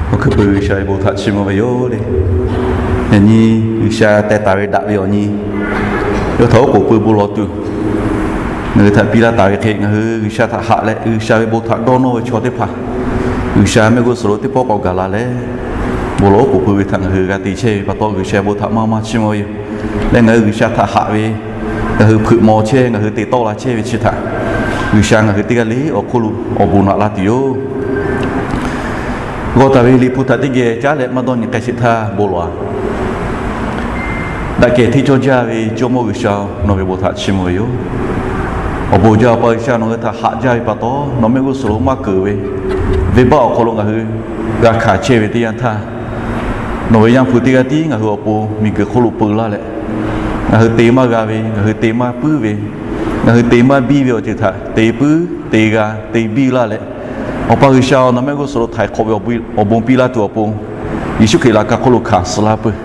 Awˬ hkuiˉ puiˍ G'uiˬsha ve bon htaꞈ chiˇ mvuh ve yoˬ le. Yaꞈ nyi G'uiˬsha teh taˍ ve daꞈ ve awˬ nyi yawˇ htaꞈ oˉ k'oˍ pui bon lawˬ tuˬ, ngaˬ hui htaꞈ piˇ laˇ taˍ ve hk'e, ngaˬ hui G'uiˬsha htaꞈ haꞈ leh G'uiˬsha ve bon htaꞈ dawˇ nawˇ ve chaw teˇ hpaˍ, G'uiˬsha mehˆ g'uˇ suhˍ lo teˇ pawˆ k'awꞈ gaˬ la leh, bon lawˬ oˉ k'oˍ pui ve htaꞈ ngaˬ hui g'a te chehˇ ve pa taw, G'uiˬsha bon htaꞈ maˇ maˇ chiˇ mvuh ve yoˬ. Leh ngaˬ hui G'uiˬsha htaꞈ haꞈ ve, ngaˬ hui hpeuꞈ maw chehˇ, ngaˬ hui te tawˆ la chehˇ ve chi htaꞈ G'uiˬsha ngaˬ hui teˇ g'aˇ le awˬ hk'oˆ lo awˬ bon naꞈ la tuˬ yoˬ. G'aw taˍ ve Liꞈ hpu htaꞈ teˇ geh caˉ leh maˇ dawˇ nyi k'ai sheˍ htaˇ bon lawˬ-a. Daꞈ kehˬ hteˇ cawˇ jaˇ ve Jawˇmawˇ G'uiˬsha-oˬ, nawˬ ve bon htaꞈ chiˇ mvuh ve yoˬ. Awˬ bon jaˇ Awˬ pa G'uiˬsha nawˬ hui htaꞈ haꞈ jaˇ ve pa taw, nawˬ mehˆ g'uˇ suhˍ lo maˇ keunˍ ve venˇbaˆ awˬ hk'aw lo ngaˬ hui g'a hkanˍ chehˇ ve teˇ yanˇ htaˇ, nawˬ ve Yaˇ hpu teˇ g'aˇ tiˉ ngaˬ hui awˬ pon miˬguiˬ hk'oˆ lo peu laˇ leh, ngaˬ hui te maˇ g'a ve, ngaˬ hui te maˇ puiˉ ve, ngaˬ hui te maˇ biˇ ve awˬ ceuˬ htaꞈ te puiˉ, te g'a, te biˇ laˇ leh, Awˬ pa G'uiˬsha-oˬ, nawˬ mehˆ g'uˇ suhˍ lo htaiˍ hk'awꞈ ve awˬ bon piˇ laˇ tuˬ awˬ pon, Yeˍsuˆ Hkriꞈ laꞈ ka hk'oˆ lo hkanˍ suh laˇ peuˬ.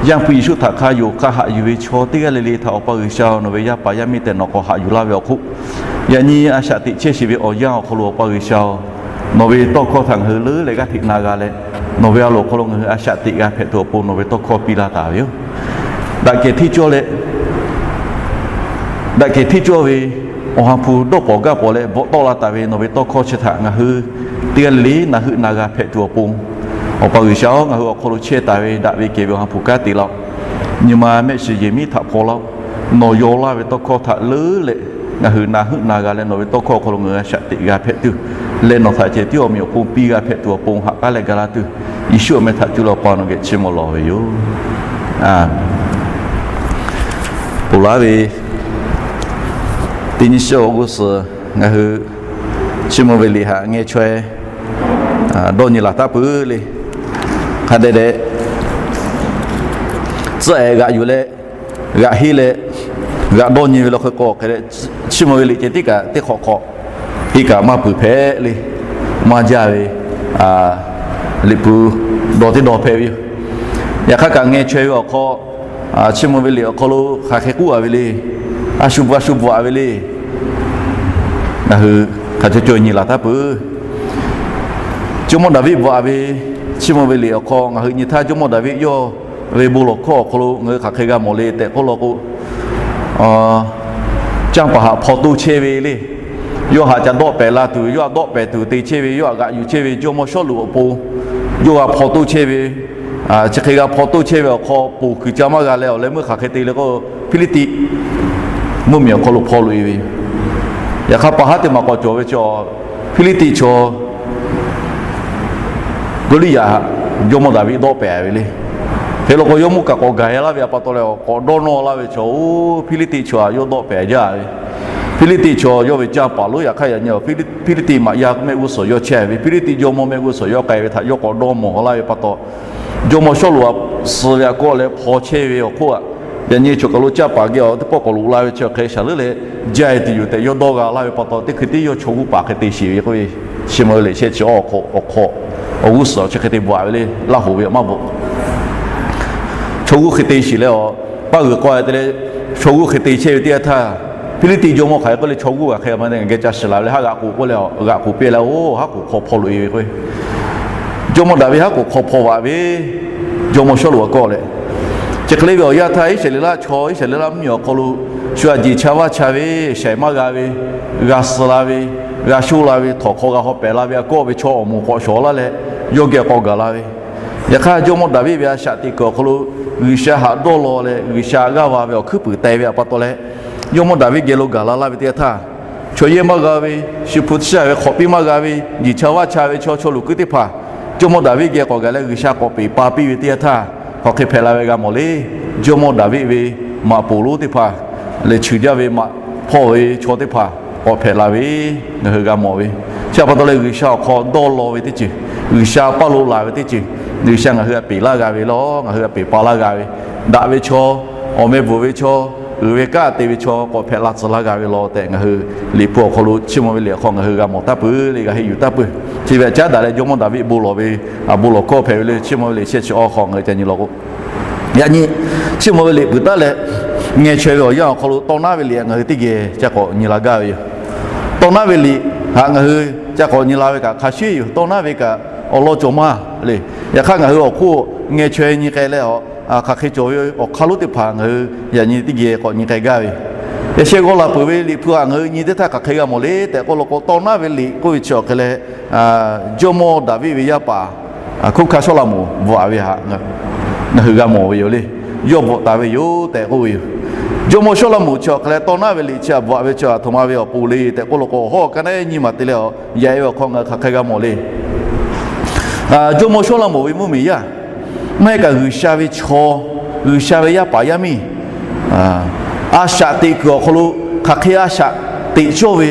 Yaˇ hpu Yeˍsuˆ htaꞈ hk'a yonˍ hk'a haꞈ yuˬ ve chaw teˇ g'aˇ le le htaꞈ Awˬ pa G'uiˬsha-oˬ, nawˬ ve yaˇ paˍ yaˇ miˇ tehꞈ nawˬ k'awꞈ haꞈ yuˬ laˇ ve awˬ hk'oˆ, yaꞈ nyi a shaꞈ teꞈ chehˇ sheˍ ve awˬ yanˇ awˬ hk'aw lo Awˬ pa G'uiˬsha-oˬ, nawˬ ve tawˇ hkawˇ htaꞈ ngaˬ hui leuˉ leh g'aˇ hteꞈ na g'a leh, nawˬ ve a loˍ awˬ hk'aw lo ngaˬ hui a shaꞈ teꞈ g'a hpehꞈ tuˬ awˬ pon nawˬ ve tawˇ hkawˇ piˇ laˇ taˍ ve yoˬ. Daꞈ kehˬ hteˇ cawˇ leh, daꞈ kehˬ hteˇ cawˇ ve Awˬ ha hpu dawˇ pawnˍ gaˇ pawnˍ leh bvuhꞈ tawˆ la taˍ ve nawˬ ve tawˇ hkawˇ chi htaꞈ ngaˬ hui teˇ g'aˇ le le na heuˆ na g'a hpehꞈ tuˬ awˬ pon, Awˬ pa G'uiˬsha-oˬ, ngaˬ hui awˬ hk'aw lo chehˇ taˍ ve daꞈ ve kehˬ ve Awˬ ha hpu kanˉ te laˇ-oˆ. Nyi ma mehˆ shiˍ yehˬ miˉ htaꞈ hpaw laˇ-oˆ. Nawˬ yaw laˇ ve tawˇ hkawˇ htaꞈ leuˉ leh ngaˬ hui na heuˆ na g'a leh nawˬ ve tawˇ hkawˇ awˬ hk'aw lo ngaˬ hui a shaꞈ teꞈ g'a hpehꞈ tuˬ, leh nawˬ htaꞈ ceh tiˉ awˬ meꞈ awˬ hponˇ piˇ g'a hpehꞈ tuˬ awˬ pon haꞈ k'aˉ leh ga laˇ tuˬ, Yeˍsuˆ awˬ meh htaꞈ cuˇ leh Awˬ pa nawˬ geh chiˇ mvuh lawˬ ve yoˬ. Ponˬ laˇ ve teˇ nyi shiˉ awˬ g'uˇ suhˍ ngaˬ hui chiˇ mvuh ve liꞈ htaꞈ ngeh chaweh dawˇ nyi laˬ taˉ peuˬ le. Hk'a dehꞈ dehꞈ tcuhˉ ehˍ g'aꞈ yuˬ leh, g'aꞈ henˇ leh, g'aꞈ dawˇ nyi ve law hk'e k'o hk'e leh, chiˇ mvuh ve liꞈ ceh tiˉ kaꞈ teˇ hk'awꞈ hk'awꞈ henˇ kaꞈ maˇ peuˬ hpehꞈ le. Maˇ jaˇ ve liꞈ hpu dawˇ teˇ dawˇ hpehꞈ ve yoˬ. Yaꞈ hk'aˇ kaꞈ ngeh chaweh ve awˬ hk'aw, chiˇ mvuh ve liꞈ awˬ hk'aw lo hk'aˬ hk'e k'oˆ a ve le. A shu bvuhꞈ a shu bvuhꞈ a ve le. Ngaˬ hui hk'a caw caw nyi laˬ taˉ peuˬ. Jawˇmawˇ Daˍviˆ bvuhꞈ ve, chiˇ mvuh ve liꞈ awˬ hk'aw ngaˬ hui nyi htaˇ Jawˇmawˇ Daˍviˆ yawˇ ve bon lawˬ hkawˇ awˬ hk'aw lo ngaˬ hui hk'aˬ hk'e g'a mawˬ le tehꞈ k'oˆ law k'o, canˇ paˍ haꞈ hpaw toˇ chehˇ ve le. Yawˇ haꞈ ca dawˆ pehˍ la tuˬ, yawˇ haꞈ dawˆ pehˍ tuˬ te chehˇ ve, yawˇ haꞈ g'aꞈ yuˬ chehˇ ve Jawˇmawˇ Sawˉluꞈ awˬ pon, yawˇ g'a hpaw toˇ chehˇ ve, chi hk'e g'a hpaw toˇ chehˇ ve awˬ hk'aw ponˬ kuiˬ ca maˇ g'a leh awˬ leh meuˇ hk'aˬ hk'e te le k'o, Hpiˇliˇtiˆ mvuhˇmiˬ awˬ hk'aw lo hpaw loꞈ e ve yoˬ. Yaꞈ hk'aˇ pa haˉ teˇ maˬ k'awꞈ cawˬ ve chi, Hpiˇliˇtiˆ chaw Goˇliˇyaꞈ Jawˇmawˇ Daˍviˆ dawˆ pehˍ ve le. Hk'e law k'o, yawˇ mvuhˇ kaꞈ k'awꞈ gaˬ e laˇ ve pa taw leh, k'awꞈ dawˇ nawˇ laˇ ve chaw, oˇ Hpiˇliˇtiˆ chaw htaꞈ yawˇ dawˆ pehˍ jaˇ ve. Hpiˇliˇtiˆ chaw yawˇ ve canˇ paˍ lonˉ, yaꞈ hk'aˇ yaꞈ nyi Hpiˇliˇtiˆ maꞈ yaˇ mehˆ g'uˇ suhˍ yawˇ chehˇ ve, Hpiˇliˇtiˆ jawˇmawˇ mehˆ g'uˇ suhˍ yawˇ k'ai ve htaꞈ yawˇ k'awꞈ dawˇ mawˬ laˇ ve pa taw, Jawˇmawˇ Sawˉluꞈ suh ve aꞈ kawˆ leh hpaw chehˇ ve awˬ hk'oˆ aꞈ, yaꞈ nyi chaw kaˬ lo canˇ paˍ geh awˬ teˇ pawˆ k'awꞈ loꞈ la ve chi hk'e shaˍ leuˉ leh, jaˇ e tuˬ yoˬ tehꞈ yawˇ dawˇ g'a laˇ ve pa taw, teˇ hkui tiˉ yawˇ chaw g'uˇ paˍ hk'e te sheˍ ve k'oˆ ve, Chiˇ mvuh ve liꞈ shehˆ chi awˬ hk'aw, awˬ hk'aw, awˬ g'uˇ suhˍ chi hk'e te bvuhꞈ ve le, Laˇ hoꞈ ve aꞈ maˇ bvuhꞈ. Chaw g'uˇ hk'e te sheˍ leh awˬ, paˇ g'uiˬ k'aw e te leh, chaw g'uˇ hk'e te chehˇ ve teˇ yanˇ htaˇ, Hpiˇliˇtiˆ jawˇmawˇ hk'aˬ hk'e k'oˆ le, chaw g'uˇ g'aꞈ hk'e ma te ngaˬ geh ca shiˍ laˬ ve le, haˉ g'aꞈ k'oˍ k'oˆ leh, g'aꞈ k'oˍ piˇ leh, oˇ haˉ k'oˍ hk'aw hpaw loꞈ e ve k'o, Jawˇmawˇ Daˍviˆ haˉ k'oˍ hk'aw hpaw vaꞈ ve, Jawˇmawˇ Sawˉluꞈ aꞈ kawˆ leh, chi hk'e le ve awˬ yanˇ htaˇ, Iˉsaˍreˍlaˆ chaw, Iˉsaˍreˍlaˆ mvuhˇmiˬ awˬ hk'aw lo shu aꞈ jeˬ cha vaˇ cha ve, shaiˍ maˇ g'a ve, g'a suh la ve, g'a sho la ve, htawnˍ hk'aw g'a haw pehˍ la ve aꞈ kawˆ ve chaw awˬ moˍ k'awꞈ shawˍ laˇ leh, yawˇ geh k'awꞈ gaˬ la ve. Yaꞈ hk'aˇ, Jawˇmawˇ Daˍviˆ ve a shaꞈ teꞈ kuiˬ awˬ hk'aw lo G'uiˬsha haꞈ dawˇ law leh G'uiˬsha g'aˇ va ve awˬ hkuiˉ puiˍ teh ve aꞈ pa taw leh, Jawˇmawˇ Daˍviˆ geh lo gaˬ la laˇ ve teˇ yanˇ htaˇ, chaw yehˇ maˇ g'a ve, shu hpu shaˆ ve hk'awꞈ piˇ maˇ g'a ve, jeˬ cha vaˇ cha ve chaw, chaw luˬ kuiˉ teˇ hpaˍ Jawˇmawˇ Daˍviˆ geh k'awꞈ gaˬ leh G'uiˬsha k'awꞈ peꞈ pa piˇ ve teˇ yanˇ htaˇ, hk'aˬ hk'e hpehꞈ la ve g'a mawˬ le. Jawˇmawˇ Daˍviˆ ve maꞈ poˍ lonˉ teˇ hpaˍ lehˬ, cheuˬ jaˇ ve maꞈ hpawˇ ve chaw teˇ hpaˍ k'awꞈ hpehꞈ la ve ngaˬ hui g'a mawˬ ve. Chi aꞈ pa taw leh, G'uiˬsha awˬ hk'aw dawˇ law ve teˇ ceuˬ, G'uiˬsha paˇ lo laˬ ve teˇ ceuˬ, G'uiˬsha ngaˬ hui aꞈ peꞈ laˇ g'a ve law, ngaˬ hui aꞈ peꞈ pa laˇ g'a ve, daꞈ ve chaw, awˬ meh bvuhˬ ve chaw, uiˍ ve kanˉ te ve chaw k'awꞈ hpehꞈ la tcuh laˇ g'a ve law tehꞈ, ngaˬ hui Liꞈ hpu awˬ hk'aw lo Chiˇ mvuh ve liꞈ awˬ hk'aw ngaˬ hui g'a mawˬ taˍ peuˬ le, g'a henˇ yuˬ taˍ peuˬ. Chi ve aꞈ caˉ daꞈ leh Jawˇmawˇ Daˍviˆ bon lawˬ ve, a, bon lawˬ hkawˇ hpehꞈ ve le, Chiˇ mvuh ve liꞈ shehˆ chi awˬ hk'aw ngaˬ hui ca nyi lawˬ k'o, yaꞈ nyi Chiˇ mvuh ve liꞈ peuˬ taˉ leh, ngeh chaweh ve awˬ yanˇ awˬ hk'aw lo tawˇ naˉ ve liꞈ ngaˬ hui teˇ geh ca k'awꞈ nyi la gaˇ ve yoˬ. Tawˇ naˉ ve liꞈ htaꞈ ngaˬ hui ca k'awꞈ nyi la ve kaꞈ hk'a shuˍ yoˬ. Tawˇ naˉ ve kaꞈ awˬ lawn cawˬ maˇ le. Yaꞈ hk'aˇ, ngaˬ hui awˬ hk'oˆ ngeh chaweh nyi k'ai leh, a, hk'aˬ hk'e cawˬ ve awˬ hk'aˇ lonˉ teˇ hpaˍ ngaˬ hui yaꞈ nyi teˇ geh k'awꞈ nyi k'ai gaˇ ve, yaꞈ sheh g'awˇ la peuˬ ve Liꞈ hpu htaꞈ ngaˬ hui nyi teˇ htaˇ hk'aˬ hk'e g'a mawˬ le tehꞈ k'oˆ law k'o, tawˇ naˉ ve liꞈ k'oˆ ve chi awˬ hk'e leh, Jawˇmawˇ Daˍviˆ ve yaˇ paˍ hkunˉ hkanˇ Sawˉlaꞈmonˍ bvuhꞈ taˍ ve htaꞈ ngaˬ hui g'a mawˬ ve yoˬ le. Yawˇ bvuhꞈ taˍ ve yoˬ tehꞈ k'oˆ ve yoˬ. Jawˇmawˇ Sawˉlaꞈmonˍ chi awˬ hk'e leh tawˇ naˉ ve liꞈ chi htaꞈ bvuhꞈ ve chi aˬ htoꞈ ma ve awˬ pon le tehꞈ k'oˆ law k'o, hawˉ hkanˇ naˉ nyiˇ maˬ te leh, yaꞈ e ve awˬ hk'aw ngaˬ hui hk'aˬ hk'e g'a mawˬ le. Jawˇmawˇ Sawˉlaꞈmonˍ ve mvuhˇmiˬ yaˇ maˇ heˆ kaꞈ G'uiˬsha ve chaw, G'uiˬsha ve yaˇ paˍ yaˇ miˇ a shaꞈ teꞈ kuiˬ awˬ hk'aw lo hk'aˬ hk'e a shaꞈ teꞈ cawˇ ve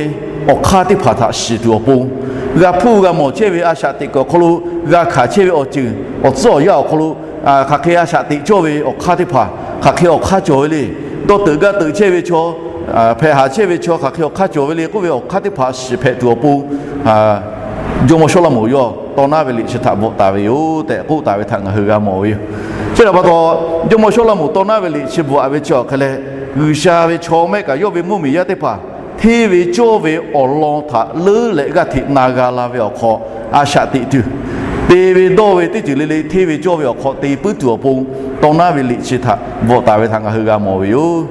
awˬ hk'aˇ teˇ hpaˍ htaꞈ shiˍ tuˬ awˬ pon, g'a hpuˇ g'a mawˬ chehˇ ve a shaꞈ teꞈ kuiˬ awˬ hk'aw lo g'a hkanˍ chehˇ ve awˬ ceuˬ awˬ tcuhˉ awˬ yanˇ awˬ hk'aw lo hk'aˬ hk'e a shaꞈ teꞈ cawˇ ve awˬ hk'aˇ teˇ hpaˍ hk'aˬ hk'e awˬ hk'aˇ cawˬ ve le. Dawˇ teuꞈ gaˇ teuꞈ chehˇ ve chaw, hpehꞈ haˍ chehˇ ve chaw hk'aˬ hk'e awˬ hk'aˇ cawˬ ve le k'oˆ ve awˬ hk'aˇ teˇ hpaˍ shiˍ hpehꞈ tuˬ awˬ pon, Jawˇmawˇ Sawˉlaꞈmonˍ yawˇ tawˇ naˉ ve liꞈ chi htaꞈ bvuhꞈ taˍ ve yoˬ tehꞈ k'oˆ taˍ ve htaꞈ ngaˬ hui g'a mawˬ ve yoˬ. Chi htaꞈ pa taw, Jawˇmawˇ Sawˉlaꞈmonˍ tawˇ naˉ ve liꞈ chi bvuhꞈ taˍ ve chi awˬ hk'e leh, G'uiˬsha ve chaw maˇ heˆ kaꞈ yawˇ ve mvuhˇmiˬ yaˇ teˇ hpaˍ hteˇ ve cawˇ ve awˬ lawn htaꞈ leuˉ leh g'aˇ hteꞈ na g'a la ve awˬ hk'aw a shaꞈ teꞈ tuˬ, te ve dawˇ ve teˇ ceuˬ le le hteˇ ve cawˇ ve awˬ hk'aw te puiˉ tuˬ awˬ pon, tawˇ naˉ ve liꞈ chi htaꞈ bvuhꞈ taˍ ve htaꞈ ngaˬ hui g'a mawˬ ve yoˬ.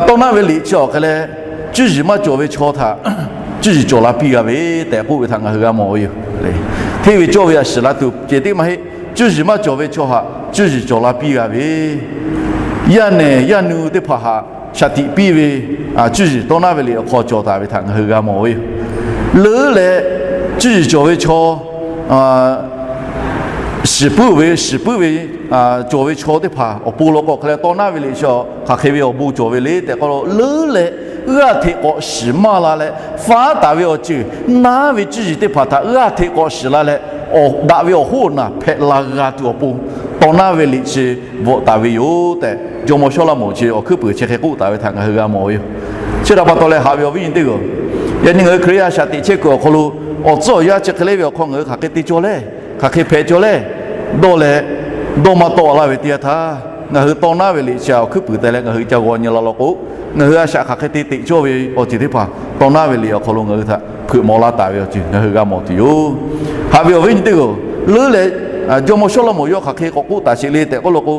Tawˇ naˉ ve liꞈ chi awˬ hk'e leh, cuˇ yiˍ maˇ cawˬ ve chaw htaꞈ cuˇ yiˍ cawˬ la piˇ g'a ve tehꞈ k'oˆ ve htaꞈ ngaˬ hui g'a mawˬ ve yoˬ. Hteˇ ve cawˇ ve htaꞈ shiˍ la tuˬ ceh tiˉ maˇ heˆ, cuˇ yiˍ maˇ cawˬ ve chaw htaꞈ cuˇ yiˍ cawˬ la piˇ g'a ve, yaˇ nehˬ yaˇ nu teˇ hpaˍ htaꞈ shaˍ tiꞈ piˇ ve cuˇ yiˍ tawˇ naˉ ve liꞈ awˬ hk'aw cawˬ taˍ ve htaꞈ ngaˬ hui g'a mawˬ ve yoˬ. Leuˉ leh cuˇ yiˍ cawˬ ve chaw shiˍ puiˉ ve, shiˍ puiˉ ve cawˬ ve chaw teˇ hpaˍ awˬ pon law k'o, hk'aˬ hk'e leh tawˇ naˉ ve liꞈ chi hk'aˬ hk'e ve awˬ bon cawˬ ve le tehꞈ k'oˆ law k'o, leuˉ leh g'aˇ hteꞈ k'awꞈ shiˍ maˇ la leh, faˉ taˍ ve awˬ ceuˬ naˉ ve cuˇ yiˍ teˇ hpaˍ htaꞈ g'aˇ hteꞈ k'awꞈ shiˍ la leh, awˬ daꞈ ve awˬ hoˉ awˬ naˬ hpehꞈ la g'a tuˬ awˬ pon, tawˇ naˉ ve liꞈ chi bvuhꞈ taˍ ve yoˬ tehꞈ, Jawˇmawˇ Sawˉlaꞈmonˍ chi awˬ hkuiˉ puiˍ chi hk'e k'oˆ taˍ ve htaꞈ ngaˬ hui g'a mawˬ ve yoˬ. Chi htaꞈ pa taw leh, haꞈ ve awˬ viˉ nyi teˇ g'aˇ, yaꞈ nyi ngaˬ hui Hkriꞈ yaˇ a shaꞈ teꞈ chehˇ kuiˬ awˬ hk'aw lo, awˬ tcuhˉ awˬ yanˇ chi hk'e le ve awˬ hk'aw ngaˬ hui hk'aˬ hk'e te cawˇ le, hk'aˬ hk'e hpehꞈ cawˇ le, dawˇ leh dawˇ maˇ tawˆ laˇ ve teˇ yanˇ htaˇ, ngaˬ hui tawˇ naˉ ve liꞈ chi awˬ hkuiˉ puiˍ te leh ngaˬ hui ca g'aw nyi la law k'o, ngaˬ hui a shaꞈ hk'aˬ hk'e te teꞈ cawˇ ve awˬ ceuˬ teˇ hpaˍ tawˇ naˉ ve liꞈ awˬ hk'aw lo ngaˬ hui htaꞈ hpeuꞈ maw laˇ taˍ ve awˬ ceuˬ ngaˬ hui g'a mawˬ tuˬ yoˬ. Haꞈ ve awˬ viˉ nyi teˇ g'aˇ, leuˉ leh Jawˇmawˇ Sawˉlaꞈmonˍ yawˇ hk'aˬ hk'e k'awꞈ k'oˆ taˍ sheˍ le tehꞈ k'oˆ law k'o,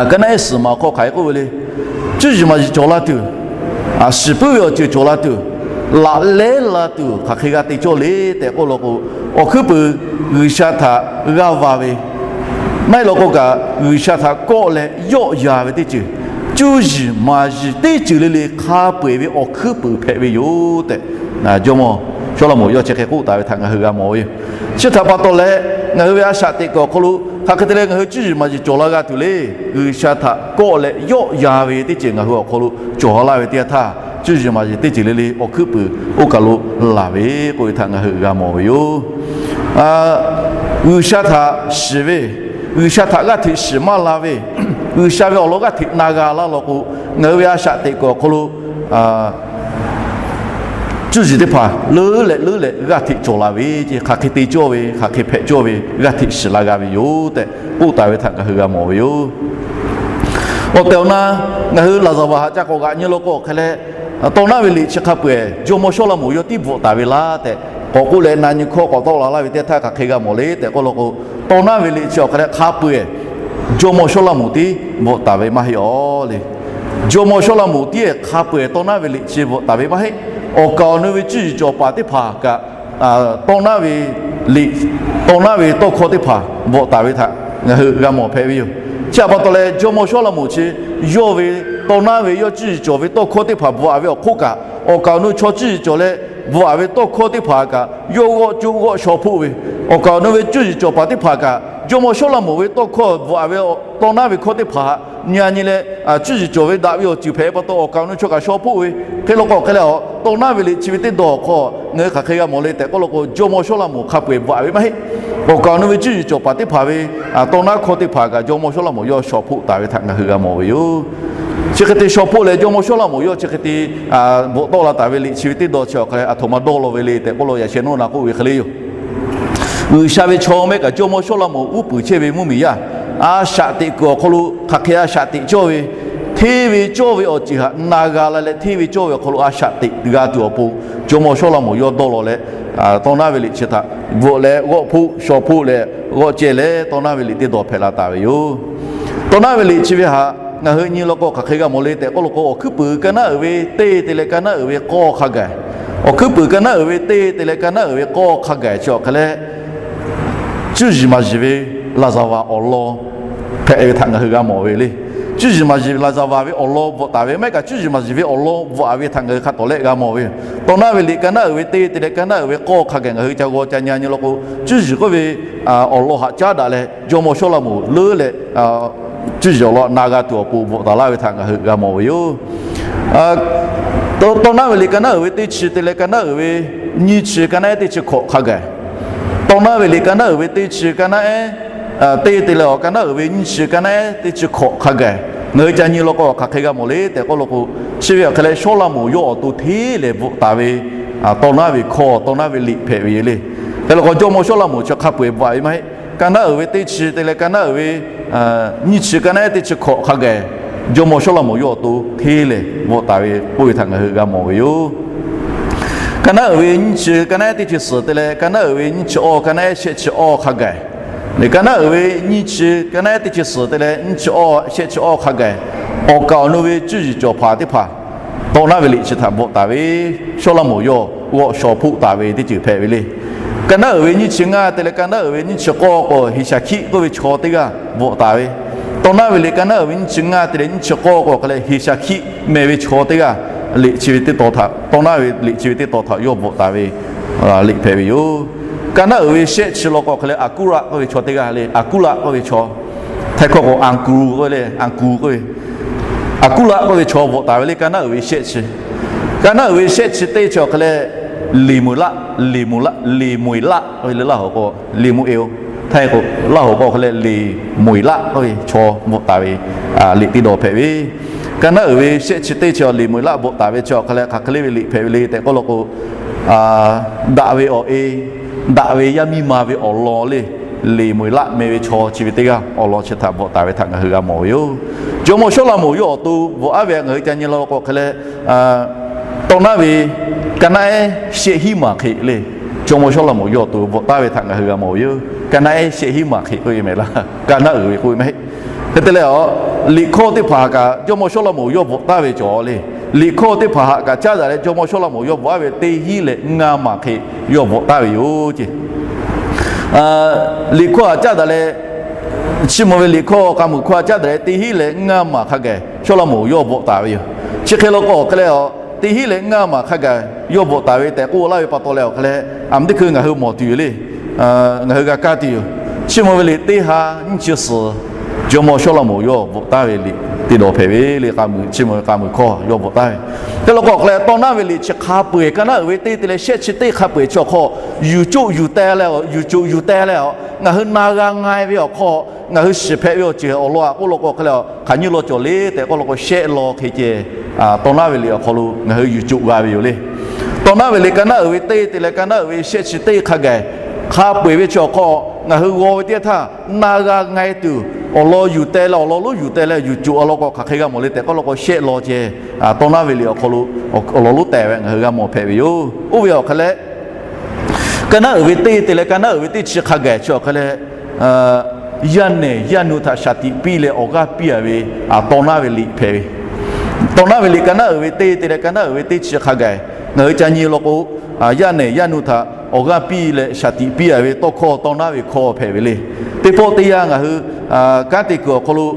kaˇ naˆ ehˉ suhˍ maˬ hk'aw hk'aˬ hk'e k'oˆ ve le. Cuˇ yiˍ maˬ yiˍ cawˬ la tuˬ, shiˍ puiˉ ve awˬ ceuˬ cawˬ la tuˬ, laꞈ lehˉ la tuˬ hk'aˬ hk'e g'a te cawˇ le tehꞈ k'oˆ law k'o, awˬ hkuiˉ puiˍ G'uiˬsha htaꞈ g'aˇ va ve, maˇ heˆ law k'o kaꞈ G'uiˬsha htaꞈ kawˆ leh yawˆ yan ve teˇ ceuˬ, cuˇ yiˍ maˬ yiˍ teˇ ceuˬ le le hk'a peu-eˬ ve awˬ hkuiˉ puiˍ hpehꞈ ve yoˬ tehꞈ, Jawˇmawˇ Sawˉlaꞈmonˍ yawˇ chi hk'e k'oˆ taˍ ve htaꞈ ngaˬ hui g'a mawˬ ve yoˬ. Chi htaꞈ pa taw leh, ngaˬ hui ve a shaꞈ teꞈ kuiˬ awˬ hk'aw lo hk'aˬ hk'e te leh ngaˬ hui cuˇ yiˍ maˬ yiˍ cawˬ la g'a tuˬ le. G'uiˬsha htaꞈ kawˆ leh yawˆ yan ve teˇ ceuˬ ngaˬ hui awˬ hk'aw lo cawˬ ha laˇ ve teˇ yanˇ htaˇ, cuˇ yiˍ maˬ yiˍ teˇ ceuˬ le le awˬ hkuiˉ puiˍ oˇ kaˬ lo laˬ ve k'oˆ ve htaꞈ ngaˬ hui g'a mawˬ ve yoˬ. G'uiˬsha htaꞈ shiˍ ve, G'uiˬsha htaꞈ g'aˇ hteꞈ shiˍ maˇ la ve, G'uiˬsha ve awˬ lawn g'aˇ hteꞈ na g'a laˇ law k'o, ngaˬ hui ve a shaꞈ teꞈ kuiˬ awˬ hk'aw lo cuˇ yiˍ teˇ hpaˍ leuˉ leh leuˉ leh g'aˇ hteꞈ cawˬ la ve ce, hk'aˬ hk'e te cawˇ ve, hk'aˬ hk'e hpehꞈ cawˇ ve, g'aˇ hteꞈ shiˍ la g'a ve yoˬ tehꞈ k'oˆ taˍ ve htaꞈ ngaˬ hui g'a mawˬ ve yoˬ. Awˬ tehˬ awˬ na, ngaˬ hui laˍzaˍvaˍ htaꞈ ca k'awꞈ g'aꞈ nyi law k'o, awˬ hk'e leh tawˇ naˉ ve liꞈ chi hk'a peu-eˬ Jawˇmawˇ Sawˉlaꞈmonˍ yawˇ tiˉ bvuhꞈ taˍ ve laˇ tehꞈ k'awꞈ k'oˆ leh, na nyi hkawˇ k'awꞈ tawˆ la laˇ ve teˇ htaˇ hk'aˬ hk'e g'a mawˬ le tehꞈ k'oˆ law k'o, tawˇ naˉ ve liꞈ chi awˬ hk'e leh hk'a peu-eˬ Jawˇmawˇ Sawˉlaꞈmonˍ tiˉ bvuhꞈ taˍ ve maˇ heˆ aˬ le. Jawˇmawˇ Sawˉlaꞈmonˍ tiˉ hk'a peu-eˬ tawˇ naˉ ve liꞈ chi bvuhꞈ taˍ ve maˇ heˆ. Awˬ kaˍ awˬ nu ve cuˇ yiˍ cawˬ paˍ teˇ hpaˍ kaꞈ, tawˇ naˉ ve liꞈ, tawˇ naˉ ve tawˇ hkawˇ teˇ hpaˍ bvuhꞈ taˍ ve htaꞈ ngaˬ hui g'a mawˬ hpehꞈ ve yoˬ. Chi htaꞈ pa taw leh, Jawˇmawˇ Sawˉlaꞈmonˍ chi yawˇ ve tawˇ naˉ ve yawˇ cuˇ yiˍ cawˬ ve tawˇ hkawˇ teˇ hpaˍ bvuhꞈ taˍ ve awˬ hk'oˆ kaꞈ, awˬ kaˍ awˬ nu chaw cuˇ yiˍ cawˬ leh bvuhꞈ taˍ ve tawˇ hkawˇ teˇ hpaˍ kaꞈ yawˇ g'awˆ coˇ g'awˆ shaw hpoˆ ve, awˬ kaˍ awˬ nu ve cuˇ yiˍ cawˬ paˍ teˇ hpaˍ kaꞈ Jawˇmawˇ Sawˉlaꞈmonˍ ve tawˇ hkawˇ bvuhꞈ taˍ ve tawˇ naˉ ve hkawˇ teˇ hpaˍ htaꞈ nyi nyi leh, cuˇ yiˍ cawˬ ve daꞈ ve awˬ ceuˬ hpehꞈ pa taw awˬ kaˍ awˬ nu chaw kaꞈ shaw hpoˆ ve hk'e law k'o, hk'e leh tawˇ naˉ ve liꞈ chi ve teˇ dawˬ awˬ hk'aw ngaˬ hui hk'aˬ hk'e g'a mawˬ le tehꞈ k'oˆ law k'o, Jawˇmawˇ Sawˉlaꞈmonˍ hk'a peu-eˬ bvuhꞈ ve maˇ heˆ. Awˬ kaˍ awˬ nu ve cuˇ yiˍ cawˬ paˍ teˇ hpaˍ ve tawˇ naˉ hkawˇ teˇ hpaˍ kaꞈ Jawˇmawˇ Sawˉlaꞈmonˍ yawˇ shaw hpoˆ taˍ ve htaꞈ ngaˬ hui g'a mawˬ ve yoˬ. Chi hk'e te shaw hpoˆ leh Jawˇmawˇ Sawˉlaꞈmonˍ yawˇ chi hk'e te bvuhꞈ tawˆ la taˍ ve liꞈ chi ve teˇ dawˬ chi awˬ hk'a leh aˬ htoꞈ ma dawˇ law ve le tehꞈ k'oˆ law, yaꞈ sheh naw na k'oˆ ve hk'e le yoˬ. G'uiˬsha ve chaw mehˆ kaꞈ Jawˇmawˇ Sawˉlaꞈmonˍ uˉ peunˍ chehˇ ve mvuhˇmiˬ yaˇ, a shaꞈ teꞈ kuiˬ awˬ hk'aw lo hk'aˬ hk'e a shaꞈ teꞈ cawˇ ve, hteˇ ve cawˇ ve awˬ ceuˬ htaꞈ na g'a la leh hteˇ ve cawˇ ve awˬ hk'aw lo a shaꞈ teꞈ g'a tuˬ awˬ pon, Jawˇmawˇ Sawˉlaꞈmonˍ yawˇ dawˇ law leh Tawˇ naˉ ve liꞈ chi htaꞈ bvuhꞈ leh g'awˆ hpoˆ shaw hpoˆ leh g'awˆ ceh leh tawˇ naˉ ve liꞈ teˇ dawˬ hpehꞈ la taˍ ve yoˬ. Tawˇ naˉ ve liꞈ chi ve htaꞈ ngaˬ hui nyi law k'o hk'aˬ hk'e g'a mawˬ le tehꞈ k'oˆ law k'o, awˬ hkuiˉ puiˍ ka naˉ uiˍ ve teˇ te leh ka naˉ uiˍ ve k'awˇ hk'a gaˬ, awˬ hkuiˉ puiˍ ka naˉ uiˍ ve teˇ te leh ka naˉ uiˍ ve k'awˇ hk'a gaˬ chi awˬ hk'e leh, cuˇ yiˍ maˍ yiˍ ve laˍ zaˍ vaˍ awˬ lawn hpehꞈ ve htaꞈ ngaˬ hui g'a mawˬ ve le. Cuˇ yiˍ maˍ yiˍ ve laˍ zaˍ vaˍ ve awˬ lawn bvuhꞈ taˍ ve maˇ heˆ kaꞈ, cuˇ yiˍ maˍ yiˍ ve awˬ lawn bvuhꞈ taˍ ve htaꞈ ngaˬ hui hk'a tawˍ lehˆ g'a mawˬ ve yoˬ. Tawˇ naˉ ve liꞈ ka naˉ uiˍ ve teˇ te leh ka naˉ uiˍ ve k'awˇ hk'a gaˬ ngaˬ hui ca g'aw ca nyi nyi law k'o, cuˇ yiˍ k'oˆ ve awˬ lawn htaꞈ caˉ daꞈ leh jawˇ mawˇ Sawˉlaꞈmonˍ leuˉ leh cuˇ yiˍ awˬ lawn htaꞈ na g'a tuˬ awˬ pon bvuhꞈ taˍ laˇ ve htaꞈ ngaˬ hui g'a mawˬ ve yoˬ. Tawˇ naˉ ve liꞈ ka naˉ uiˍ ve teˇ chi te leh ka naˉ uiˍ ve nyiˇ chi ka naˉ ehˉ teˇ chi hkawꞈ hk'a gaˬ, tawˇ naˉ ve liꞈ ka naˉ uiˍ ve teˇ chi ka naˉ ehˉ teˇ te leh awˬ ka naˉ uiˍ ve nyiˇ chi ka naˉ ehˉ teˇ chi hkawꞈ hk'a gaˬ ngaˬ hui ca nyi law k'o, hk'aˬ hk'e g'a mawˬ le tehꞈ k'oˆ law k'o, chi ve awˬ hk'e leh Sawˉlaꞈmonˍ yawˇ awˬ to hteˇ lehˬ bvuhꞈ taˍ ve tawˇ naˉ ve hkawˇ, tawˇ naˉ ve liꞈ hpehꞈ ve yoˬ le. Hk'e law k'o, jawˇ mawˇ Sawˉlaꞈmonˍ chi hk'a peu eˬ bvuhꞈ taˍ ve maˇ heˆ. Ka naˉ uiˍ ve teˇ chi te leh ka naˉ uiˍ ve nyiˇ chi ka naˉ ehˉ teˇ chi hkawꞈ hk'a gaˬ jawˇ mawˇ Sawˉlaꞈmonˍ yawˇ awˬ to hteˇ lehˬ bvuhꞈ taˍ ve k'oˆ ve htaꞈ ngaˬ hui g'a mawˬ ve yoˬ. Ka naˉ uiˍ ve nyiˇ chi ka naˉ ehˉ teˇ chi suhˍ te leh ka naˉ uiˍ ve nyiˇ chi awˇ ka naˉ ehˉ shehˆ chi awˇ hk'a gaˬ, ka naˉ uiˍ ve nyiˇ chi ka naˉ ehˉ teˇ chi suhˍ te leh nyiˇ chi awˇ shehˆ chi awˇ hk'a gaˬ, awˬ kaˍ awˬ nu ve cuˇ yiˍ cawˬ hpaˍ teˇ hpaˍ tawˇ naˉ ve liꞈ chi htaꞈ bvuhꞈ taˍ ve, Sawˉlaꞈmonˍ yawˇ g'awˆ shaw hpoˆ taˍ ve teˇ ceuˬ hpehꞈ ve le. Ka naˉ uiˍ ve nyiˇ chi ngaˇ te leh ka naˉ uiˍ ve nyiˇ chi k'awˇ k'o, Heˍsaˍhkiˆ k'oˆ ve chaw teˇ g'aˇ bvuhꞈ taˍ ve, tawˇ naˉ ve liꞈ ka naˉ uiˍ ve nyiˇ chi ngaˇ te leh nyiˇ chi k'awˇ k'o hk'e leh Heˍsaˍhkiˆ meh ve chaw teˇ g'aˇ liꞈ chi ve teˇ taw htaꞈ, tawˇ naˉ ve liꞈ chi ve teˇ taw htaꞈ yawˇ bvuhꞈ taˍ ve liꞈ hpehꞈ ve yoˬ. Ka naˉ uiˍ ve shehˆ chi law k'o hk'e leh Aˍkuˉraˆ k'oˆ ve chaw teˇ g'aˇ le. Aˍkuˉraˆ k'oˆ ve chaw, Htaiˇ hkawˇ k'o Aˍkuˍ k'oˆ ve le, Aˍkuˍ k'oˆ ve, Aˍkuˉraˆ k'oˆ ve chaw bvuhꞈ taˍ ve le. Ka naˉ uiˍ ve shehˆ chi, ka naˉ uiˍ ve shehˆ chi teˇ chi awˬ hk'e leh Liˍmoˍlaˆ, Liˍmoˍlaˆ, Liˍmoˍlaˆ k'oˆ ve le Laˇ hoꞈ k'o, Liˍmoˍ-eˍ-oˬ, Htaiˇ k'o Laˇ hoꞈ k'o hk'e leh Liˍmoˍlaˆ k'oˆ ve chaw bvuhꞈ taˍ ve liꞈ teˇ dawˬ hpehꞈ ve. Ka naˉ uiˍ ve shehˆ chi teˇ chi awˬ Liˍmoˍlaˆ bvuhꞈ taˍ ve chi awˬ hk'e leh hk'aˬ hk'e le ve liꞈ hpehꞈ ve le tehꞈ k'oˆ law k'o, daꞈ ve awˬ e, daꞈ ve yaˇ miˇ ma ve awˬ lawn le, Liˍmoˍlaˆ meh ve chaw chi ve teˇ g'aˇ awˬ lawn chi htaꞈ bvuhꞈ taˍ ve htaꞈ ngaˬ hui g'a mawˬ ve yoˬ. Jawˇmawˇ Sawˉlaꞈmonˍ yawˇ awˬ to bvuhꞈ aˉ ve ngaˬ hui ca nyi law k'o hk'e leh, tawˇ naˉ ve ka naˉ ehˉ shehˆ hinˉ maˬ hk'e le, Jawˇmawˇ Sawˉlaꞈmonˍ yawˇ awˬ to bvuhꞈ taˍ ve htaꞈ ngaˬ hui g'a mawˬ ve yoˬ. Ka naˉ ehˉ shehˆ hinˉ maˬ hk'e k'oˆ ve mehˍ laˇ, ka naˉ uiˍ ve k'oˆ ve maˇ heˆ. Hk'e te leh, liꞈ hkawˇ teˇ hpaˍ htaꞈ kaꞈ Jawˇmawˇ Sawˉlaꞈmonˍ yawˇ bvuhꞈ taˍ ve cawˬ le. Liꞈ hkawˇ teˇ hpaˍ htaꞈ kaꞈ caˉ daꞈ leh Jawˇmawˇ Sawˉlaꞈmonˍ yawˇ bvuhꞈ aˉ ve teˇ hinˉ leh ngaˇ maˬ hk'e yawˇ bvuhꞈ taˍ ve yoˬ ce. Liꞈ hkawˇ htaꞈ caˉ daꞈ leh, Chiˇ mvuh ve liꞈ hkawˇ k'a muiˬ hkawˇ htaꞈ caˉ daꞈ leh teˇ hinˉ leh ngaˇ maˬ hk'a gaˬ Sawˉlaꞈmonˍ yawˇ bvuhꞈ taˍ ve yoˬ. Chi hk'e law k'o awˬ hk'e leh, teˇ hinˉ leh ngaˇ maˬ hk'a gaˬ yawˇ bvuhꞈ taˍ ve tehꞈ k'oˆ laˇ ve pa taw leh awˬ hk'e leh, aˬ miˍ teˇ hkui ngaˬ hui mawˬ tuˬ yoˬ le. Ngaˬ hui g'a kaˇ tuˬ yoˬ. Chiˇ mvuh ve liꞈ teˇ ha nyiˇ chi suhˍ Jawˇmawˇ Sawˉlaꞈmonˍ yawˇ bvuhꞈ taˍ ve liꞈ teˇ dawˬ hpehꞈ ve le. K'a muiˬ, chiˇ mvuh ve k'a muiˬ hkawˇ yawˇ bvuhꞈ taˍ ve. Hk'e law k'o awˬ hk'e leh, tawˇ naˉ ve liꞈ chi hk'a peu eˬ ka naˉ uiˍ ve teˇ te leh shehˆ chi teˇ hk'a peu eˬ chi awˬ hk'aw yuˬ coˆ yuˬ teh leh, yuˬ coˬ yuˬ teh leh, ngaˬ hui na g'a nga e ve awˬ hk'aw, ngaˬ hui shiˍ hpehꞈ ve awˬ ceuˬ awˬ lawn aꞈ k'oˆ law k'o hk'e leh, hk'aˬ nyiˇ law cawˬ le tehꞈ k'oˆ law k'o, shehˆ law hk'e ceh tawˇ naˉ ve liꞈ awˬ hk'aw lo ngaˬ hui yuˬ coˆ g'a ve yoˬ le. Tawˇ naˉ ve liꞈ ka naˉ uiˍ ve teˇ te leh ka naˉ uiˍ ve shehˆ chi teˇ hk'a gaˬ, hk'a peu eˬ ve chi awˬ hk'aw ngaˬ hui g'aw ve teˇ htaˇ na g'a nga e tuˬ awˬ lawn yuˬ teh leh, awˬ lawn lonˉ yuˬ teh leh yuˬ coˬ a law k'o hk'aˬ hk'e g'a mawˬ le tehꞈ k'oˆ law k'o, shehˆ law ceh tawˇ naˉ ve liꞈ awˬ hk'aw lo awˬ lawn lonˉ teh ve ngaˬ hui g'a mawˬ hpehꞈ ve yoˬ. Oˇ ve awˬ hk'e leh, ka naˉ uiˍ ve teˇ te leh ka naˉ uiˍ ve teˇ chi hk'a gaˬ chi awˬ hk'e leh, yaˇ nehˬ yaˇ nu htaꞈ shaˍ tiꞈ piˇ leh awˬ g'aˇ piˇ a ve tawˇ naˉ ve liꞈ hpehꞈ ve. Tawˇ naˉ ve liꞈ ka naˉ uiˍ ve teˇ te leh ka naˉ uiˍ ve teˇ chi hk'a gaˬ ngaˬ hui ca nyi law k'o, yaˇ nehˬ yaˇ nu htaꞈ awˬ g'aˇ piˇ leh shaˍ tiꞈ piˇ a ve tawˇ hkawˇ tawˇ naˉ ve hkawˇ hpehꞈ ve le. Teˇ pawˆ teˇ yanˇ ngaˬ hui kanˉ te kuiˬ awˬ hk'aw lo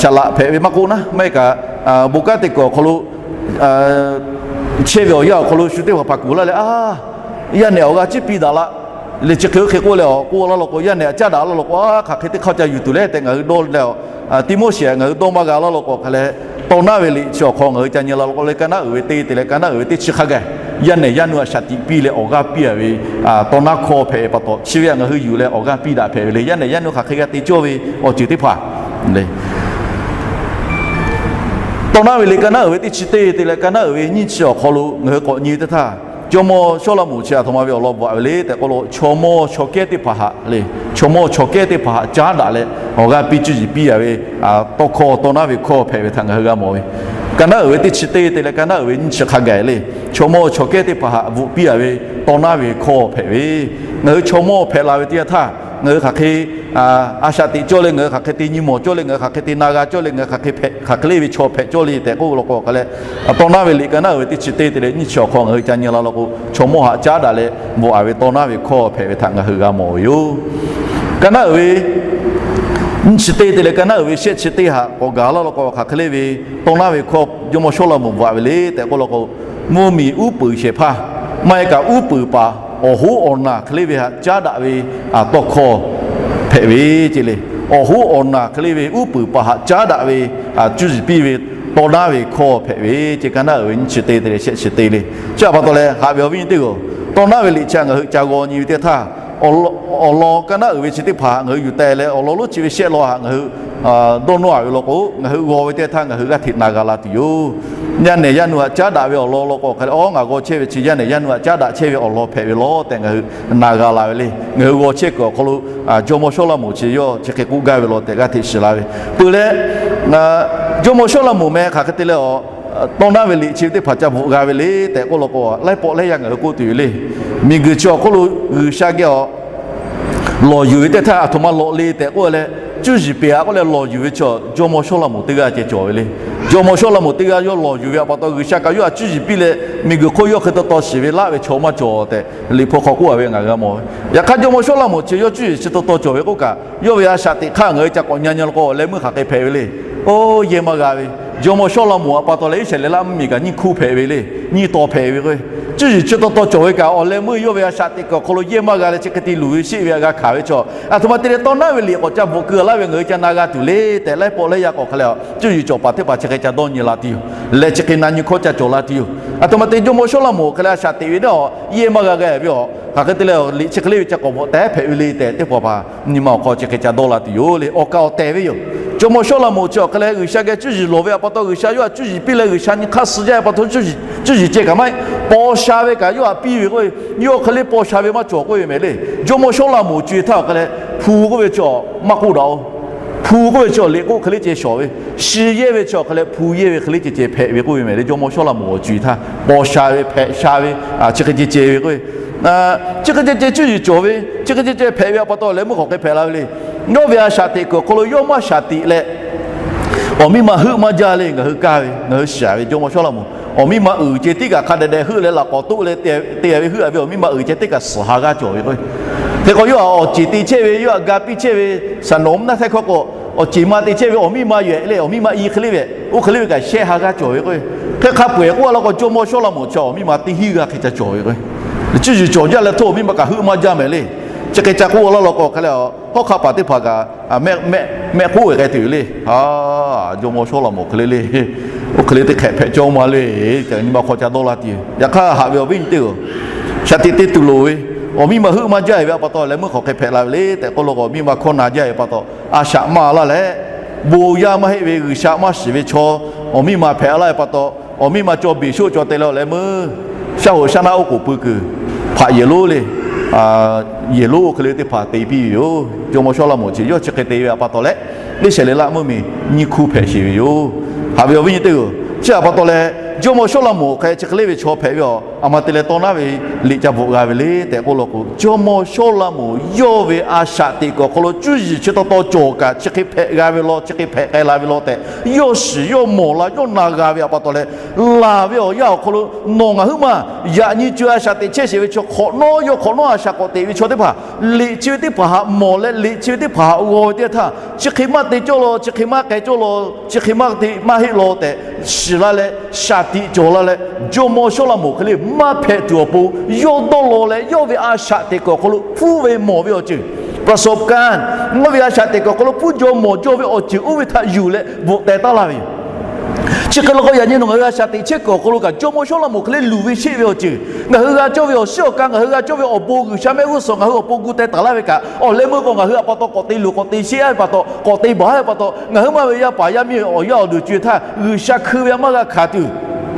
shaˍ laꞈ hpehꞈ ve maˇ k'oˆ naˉ, maˇ heˆ kaꞈ bon kanˉ te kuiˬ awˬ hk'aw lo chehˇ ve awˬ yanˇ awˬ hk'aw lo shu teˇ hpaˍ hpaˍ kuˬ laˇ leh, a, yaˇ nehˬ awˬ g'aˇ ciˉ piˇ daꞈ la le. Chi hk'e oˇ hk'e k'oˆ leh awˬ k'oˆ laˇ law k'o, yaˇ nehˬ a caˉ daꞈ laˇ law k'o, a, hk'aˬ hk'e teˇ hk'aˇ ca yuˬ tuˬ le tehꞈ ngaˬ hui dawˇ leh, Tiˆmoˉseˍ ngaˬ hui dawˇ maˇ g'a laˇ law k'o hk'e leh, tawˇ naˉ ve liꞈ chi awˬ hk'aw ngaˬ hui ca nyi la law k'o le, ka naˉ uiˍ ve teˇ te leh ka naˉ uiˍ ve teˇ chi hk'a gaˬ yaˇ nehˬ yaˇ nu htaꞈ shaˍ tiꞈ piˇ leh awˬ g'aˇ piˇ a ve tawˇ naˉ hkawˇ hpehꞈ ve pa taw, chi ve htaꞈ ngaˬ hui yuˬ leh awˬ g'aˇ piˇ daꞈ hpehꞈ ve le. Yaˇ nehˬ yaˇ nu hk'aˬ hk'e g'a te cawˇ ve awˬ ceuˬ teˇ hpaˍ le. Tawˇ naˉ ve liꞈ ka naˉ uiˍ ve teˇ chi teˇ te leh ka naˉ uiˍ ve nyiˇ chi awˬ hk'aw lo ngaˬ hui k'awꞈ nyi teˇ htaˇ, Jawˇmawˇ Sawˉlaꞈmonˍ chi a htoꞈ ma ve awˬ lawn bvuhꞈ ve le tehꞈ k'oˆ lo, chaw mawˇ chaw kehˉ teˇ hpaˍ htaꞈ le, chaw mawˇ chaw kehˉ teˇ hpaˍ htaꞈ caˉ daꞈ leh awˬ g'aˇ piˇ cuˇ yiˍ piˇ a ve tawˇ hkawˇ tawˇ naˉ ve hkawˇ hpehꞈ ve htaꞈ ngaˬ hui g'a mawˬ ve. Ka naˉ uiˍ ve teˇ chi teˇ te leh ka naˉ uiˍ ve nyiˇ chi hk'a gaˬ le. chaw mawˇ chaw kehˉ teˇ hpaˍ htaꞈ bvuhꞈ piˇ a ve tawˇ naˉ ve hkawˇ hpehꞈ ve, ngaˬ hui chaw mawˇ hpehꞈ la ve teˇ yanˇ htaˇ, ngaˬ hui hk'aˬ hk'e a shaꞈ teꞈ cawˇ leh, ngaˬ hui hk'aˬ hk'e te nyi mawˬ cawˇ leh, ngaˬ hui hk'aˬ hk'e te na g'a cawˇ leh, ngaˬ hui hk'aˬ hk'e hpehꞈ, hk'aˬ hk'e le ve chaw hpehꞈ cawˇ le tehꞈ k'oˆ law k'o, hk'a leh tawˇ naˉ ve liꞈ ka naˉ uiˍ ve teˇ chi teˇ te leh nyiˇ chi awˬ hk'aw ngaˬ hui ca nyi la law k'o, chaw mawˇ htaꞈ caˉ daꞈ leh bvuhꞈ a ve tawˇ naˉ ve hkawˇ hpehꞈ ve htaꞈ ngaˬ hui g'a mawˬ ve yoˬ. Ka naˉ uiˍ ve nyiˇ chi teˇ te leh ka naˉ uiˍ ve shehˆ chi teˇ htaꞈ k'awꞈ gaˬ laˇ law k'o, hk'aˬ hk'e le ve tawˇ naˉ ve hkawˇ Jawˇmawˇ Sawˉlaꞈmonˍ bvuhꞈ a ve le tehꞈ k'oˆ law k'o, mvuhˇ miˬ uˉ peunˍ shehˍ hpaˇ maˇ heˆ kaꞈ uˉ peunˍ paˍ awˬ hoˉ awˬ naˬ hk'e le ve htaꞈ caˉ daꞈ ve tawˇ hkawˇ hpehꞈ ve ce le. Awˬ hoˉ awˬ naˬ hk'e le ve uˉ peunˍ paˍ htaꞈ caˉ daꞈ ve cuˇ yiˍ piˇ ve tawˇ naˉ ve hkawˇ hpehꞈ ve ce. Ka naˉ uiˍ ve nyiˇ chi teˇ te leh shehˆ chi teˇ le. Chi htaꞈ pa taw leh haꞈ ve awˬ viˉ nyi teˇ g'aˇ, tawˇ naˉ ve liꞈ chi htaꞈ ngaˬ hui ca g'aw nyi ve teˇ htaˇ, awˬ lawn ka naˉ uiˍ ve chi teˇ hpaˍ htaꞈ ngaˬ hui yuˬ teh leh, awˬ lawn lonˉ chi ve shehˆ lawn htaꞈ ngaˬ hui dawˇ nawˇ a ve law k'o, ngaˬ hui g'aw ve teˇ htaˇ ngaˬ hui g'aˇ hteꞈ na g'a la tuˬ yoˬ. Yaˇ nehˬ yaˇ nu htaꞈ caˉ daꞈ ve awˬ lawn law k'o, hk'aˬ leh awˬ ngaˬ g'aw chehˇ ve chi yaˇ nehˬ yaˇ nu htaꞈ caˉ daꞈ chehˇ ve awˬ lawn hpehꞈ ve law tehꞈ ngaˬ hui na g'a la ve le. Ngaˬ hui g'aw chehˇ kuiˬ awˬ hk'aw lo Jawˇmawˇ Sawˉlaꞈmonˍ chi yawˇ chi hk'e k'oˆ gaˇ ve law tehꞈ g'aˇ hteꞈ shiˍ la ve. Peuˬ leh, Jawˇmawˇ Sawˉlaꞈmonˍ meh hk'aˬ hk'e te leh a, tawˇ naˉ ve liꞈ chi ve teˇ hpaˍ ca bvuhꞈ g'a ve le tehꞈ k'oˆ law k'o, laiˉ pawˆ laiˉ yaˇ ngaˬ hui k'oˆ tuˬ yoˬ le. Miˬguiˬ chi awˬ hk'oˆ lo G'uiˬsha geh a lawˬ yuˬ ve teˇ htaˇ, aˬ htoꞈ ma lawꞈ le tehꞈ k'oˆ leh, cuˇ yiˍ peˍ a k'oˆ leh lawˬ yuˬ ve chaw Jawˇmawˇ Sawˉlaꞈmonˍ teˇ g'aˇ ceh cawˬ ve le. Jawˇmawˇ Sawˉlaꞈmonˍ teˇ g'aˇ yawˇ lawˬ yuˬ ve htaꞈ pa taw, G'uiˬsha kaꞈ yawˇ htaꞈ cuˇ yiˍ piˇ leh, miˬguiˬ hk'oˆ yawˇ hk'e taw taw shiˍ ve laˆ ve chaw maˇ cawˬ tehꞈ Liꞈ hpu hk'aw k'oˆ a ve ngaˬ g'a mawˬ ve. Yaꞈ hk'aˇ, Jawˇmawˇ Sawˉlaꞈmonˍ chi yawˇ cuˇ yiˍ chi taw taw cawˬ ve k'oˆ kaꞈ, yawˇ ve a shaꞈ teꞈ hk'aˇ ngaˬ hui ca k'awꞈ nyi nyi law k'o, awˬ leh meuˇ hk'aˬ hk'e hpehꞈ ve le. Oˇ, yehˇ maˇ g'a ve. Jawˇmawˇ Sawˉlaꞈmonˍ htaꞈ pa taw leh Iˉsaˍreˍlaˆ mvuhˇmiˬ kaꞈ nyiˇ hkuˇ hpehꞈ ve le. Nyiˇ taw hpehꞈ ve k'o, cuˇ yiˍ chi taw taw cawˬ ve kaꞈ, awˬ leh meuˇ yawˇ ve a shaꞈ teꞈ kuiˬ awˬ hk'aw lo yehˇ maˇ g'a leh, chi hk'e te luˬ ve sheˆ ve htaꞈ g'a hkanˍ ve chaw, aˬ htoꞈ ma te leh tawˇ naˉ ve liꞈ k'awꞈ ca bvuhꞈ keu laˇ ve ngaˬ hui ca na g'a tuˬ le tehꞈ, laiˉ pawˆ laiˉ yaˇ k'awꞈ hk'a leh a, cuˇ yiˍ cawˬ paˍ teˇ hpaˍ chi hk'e ca dawˇ nyi la tuˬ yoˬ. Leh chi hk'e na nyi hkawˇ ca cawˬ la tuˬ yoˬ. Aˬ htoꞈ ma te Jawˇmawˇ Sawˉlaꞈmonˍ hk'e leh a shaꞈ teꞈ ve naˉ a, yehˇ maˇ g'a g'a ve a, hk'aˬ hk'e te leh liꞈ chi hk'e le ve ca k'awꞈ bvuhꞈ tehˉ hpehꞈ ve le tehꞈ, teˇ hpaˍ hpaˍ nyi ma awˬ hk'aw chi hk'e ca dawˇ la tuˬ yoˬ le. Awˬ kaˍ awˬ tehˬ ve yoˬ. Jawˇmawˇ Sawˉlaꞈmonˍ chi awˬ hk'e leh G'uiˬsha geh cuˇ yiˍ lawˬ ve htaꞈ pa taw, G'uiˬsha yawˇ htaꞈ cuˇ yiˍ piˇ leh, G'uiˬsha nyi hk'aˇ suh jaˇ ve pa taw, cuˇ yiˍ ceh kaꞈ maˇ heˆ, paw sha ve kaꞈ yawˇ htaꞈ piˇ ve k'o, yawˇ hk'e le paw sha ve maˇ cawˬ k'oˆ ve mehˍ le. Jawˇmawˇ Sawˉlaꞈmonˍ awˬ co e htaˇ awˬ hk'e leh, hpu k'oˆ ve chi maˇ k'oˆ daꞈ-o. Hpu k'oˆ ve chi liꞈ k'oˆ hk'e le ceh shawˍ ve, shi yehˇ ve chi awˬ hk'e leh hpu yehˇ ve hk'e le ceh ceh hpehꞈ ve k'oˆ ve mehˍ le. Jawˇmawˇ Sawˉlaꞈmonˍ awˬ co e htaˇ paw sha ve, hpehꞈ sha ve, chi hk'e ceh ceh ve k'o, chi hk'e ceh ceh cuˇ yiˍ cawˬ ve, chi hk'e ceh ceh hpehꞈ ve htaꞈ pa taw, awˬ leh meuˇ hk'aˬ hk'e hpehꞈ la ve le. Yawˇ ve a shaꞈ teꞈ kuiˬ awˬ hk'aw lo yawˇ maˇ shaꞈ teꞈ leh, awˬ miˇ ma heuˆ maˇ jaˇ le. Ngaˬ hui kaˇ ve, ngaˬ hui shiˍ ve Jawˇmawˇ Sawˉlaꞈmonˍ awˬ miˇ ma uiˍ ceh tiˉ kaꞈ hk'a dehꞈ dehꞈ heuˆ leh laꞈ k'awꞈ toˆ leh te ve heuˆ a ve awˬ miˇ ma uiˍ ceh tiˉ kaꞈ suhˍ ha g'aˇ cawˬ ve k'o, hk'e k'o yawˇ htaꞈ awˬ ceˬ te chehˇ ve, yawˇ htaꞈ ga piˇ chehˇ ve, saˍ nawˍ mvuhˇ naˆ htehˇ hkawˇ k'o, awˬ ceˬ ma te chehˇ ve awˬ miˇ ma yehˬ le, awˬ miˇ ma i hk'e le ve, oˇ hk'e le ve kaꞈ shehˆ ha g'aˇ cawˬ ve k'o, hk'e hk'a peu-eˬ k'oˆ a law k'o, Jawˇmawˇ Sawˉlaꞈmonˍ chi awˬ miˇ ma teˇ hinˉ g'aˇ hk'e ca cawˬ ve k'o, cuˇ yiˍ cawˬ jaˇ leh htawˇ awˬ miˇ ma kaꞈ heuˆ maˇ jaˇ mehˍ le. Chi hk'e ca k'oˆ a laˇ law k'o, hk'e leh a, hawˉ hk'aˆ paˍ teˇ hpaˍ kaꞈ mehˆ k'oˆ ve k'ai tuˬ le. Jawˇmawˇ Sawˉlaꞈmonˍ hk'e le le, oˇ hk'e le teˇ hk'ehꞈ hpehꞈ cawˇ ma le, nyi ma hk'aw ca dawˇ la tuˬ. Yaꞈ hk'aˇ haꞈ ve awˬ viˉ nyi teˇ-oˬ, shaˍ tiꞈ te tuˬ loˍ ve, awˬ miˇ ma heuˆ maˇ jaˇ ve a pa taw, awˬ leh meuˇ hk'aˬ hk'e hpehꞈ la ve le tehꞈ k'oˆ law k'o, awˬ miˇ ma hkawˇ na jaˇ ve pa taw, a shaꞈ maˇ laˇ leh, bon yaˇ maˇ heˆ ve G'uiˬsha maˇ shiˍ ve chaw awˬ miˇ ma hpehꞈ laˇ ve pa taw, awˬ miˇ ma caw beˬ shoˆ caw te leh awˬ leh meuˇ shaˉ hoꞈ shaˉ naˆ oˉ k'oˍ pui kuiˬ hpaꞈ yehˬ lonˉ le, yehˬ lonˉ oˇ hk'e le teˇ hpaˍ te piˇ ve yoˬ. Jawˇmawˇ Sawˉlaꞈmonˍ chi yawˇ chi hk'e te ve a pa taw leh, Iˉsaˍreˍlaˆ mvuhˇmiˬ nyiˇ hkuˇ hpehꞈ sheˍ ve yoˬ. Haꞈ ve awˬ viˉ nyi teˇ-oˬ, chi a pa taw leh, Jawˇmawˇ Sawˉlaꞈmonˍ hk'e chi hk'e le ve chaw hpehꞈ ve a, aˬ ma te leh tawˇ naˉ ve liꞈ ca bvuhꞈ g'a ve le tehꞈ k'oˆ law k'o, Jawˇmawˇ Sawˉlaꞈmonˍ yawˇ ve a shaꞈ teꞈ kuiˬ awˬ hk'aw lo cuˇ yiˍ chi taw taw cawˬ kaꞈ, chi hk'e hpehꞈ g'a ve law, chi hk'e hpehꞈ k'ai la ve law tehꞈ yawˇ shiˍ yawˇ mawˬ la, yawˇ na g'a ve a pa taw leh, laˬ ve awˬ yanˇ awˬ hk'aw lo nawˬ ngaˬ huiˉ maˬ yaꞈ nyi co a shaꞈ teꞈ chehˇ sheˍ ve chaw hk'awꞈ nawˉ yawˇ hk'awꞈ nawˉ a shaꞈ k'awꞈ teꞈ ve chaw teˇ hpaˍ, liꞈ chi ve teˇ hpaˍ htaꞈ mawˬ leh liꞈ chi ve teˇ hpaˍ htaꞈ g'aw ve teˇ yanˇ htaˇ, chi hk'e maˇ te cawˇ law, chi hk'e maˇ k'ai cawˇ law, chi hk'e maˇ te maˇ heˆ law tehꞈ shiˍ la leh, shaˍ tiꞈ cawˬ la leh, Jawˇmawˇ Sawˉlaꞈmonˍ hk'e le maˇ hpehꞈ tuˬ awˬ pon, yawˇ dawˇ law leh yawˇ ve a shaꞈ teꞈ kuiˬ awˬ hk'aw lo hpuˇ ve mawˬ ve awˬ ceuˬ ประสบการณ์ ngaˬ ve a shaꞈ teꞈ kuiˬ awˬ hk'aw lo hpuˇ jaw mawˬ jaw ve awˬ ceuˬ oˇ ve htaꞈ yuˬ leh bvuhꞈ teh taˉ laˇ ve yoˬ. Chi hk'e law k'o, yaꞈ nyi nawˬ ngaˬ hui a shaꞈ teꞈ chehˇ kuiˬ awˬ hk'aw lo kaꞈ Jawˇmawˇ Sawˉlaꞈmonˍ hk'e le luˬ ve sheˆ ve awˬ ceuˬ, ngaˬ hui g'a cawˇ ve awˬ shiˉ awˬ ka, ngaˬ hui g'a cawˇ ve awˬ bon G'uiˬsha mehˆ g'uˇ suhˍ ngaˬ hui awˬ pon gu teh taˍ laˇ ve kaꞈ, awˬ leh meuˇ k'o ngaˬ hui a pa taw k'awꞈ te luˬ k'awꞈ te sheˆ a ve pa taw, k'awꞈ te baˬ a ve pa taw, ngaˬ huiˉ maˬ ve yaˇ paˍ yaˇ miˇ ve awˬ yaˇ awˬ duˬ co e htaˇ G'uiˬsha hkui ve a maˇ g'a hkanˍ tuˬ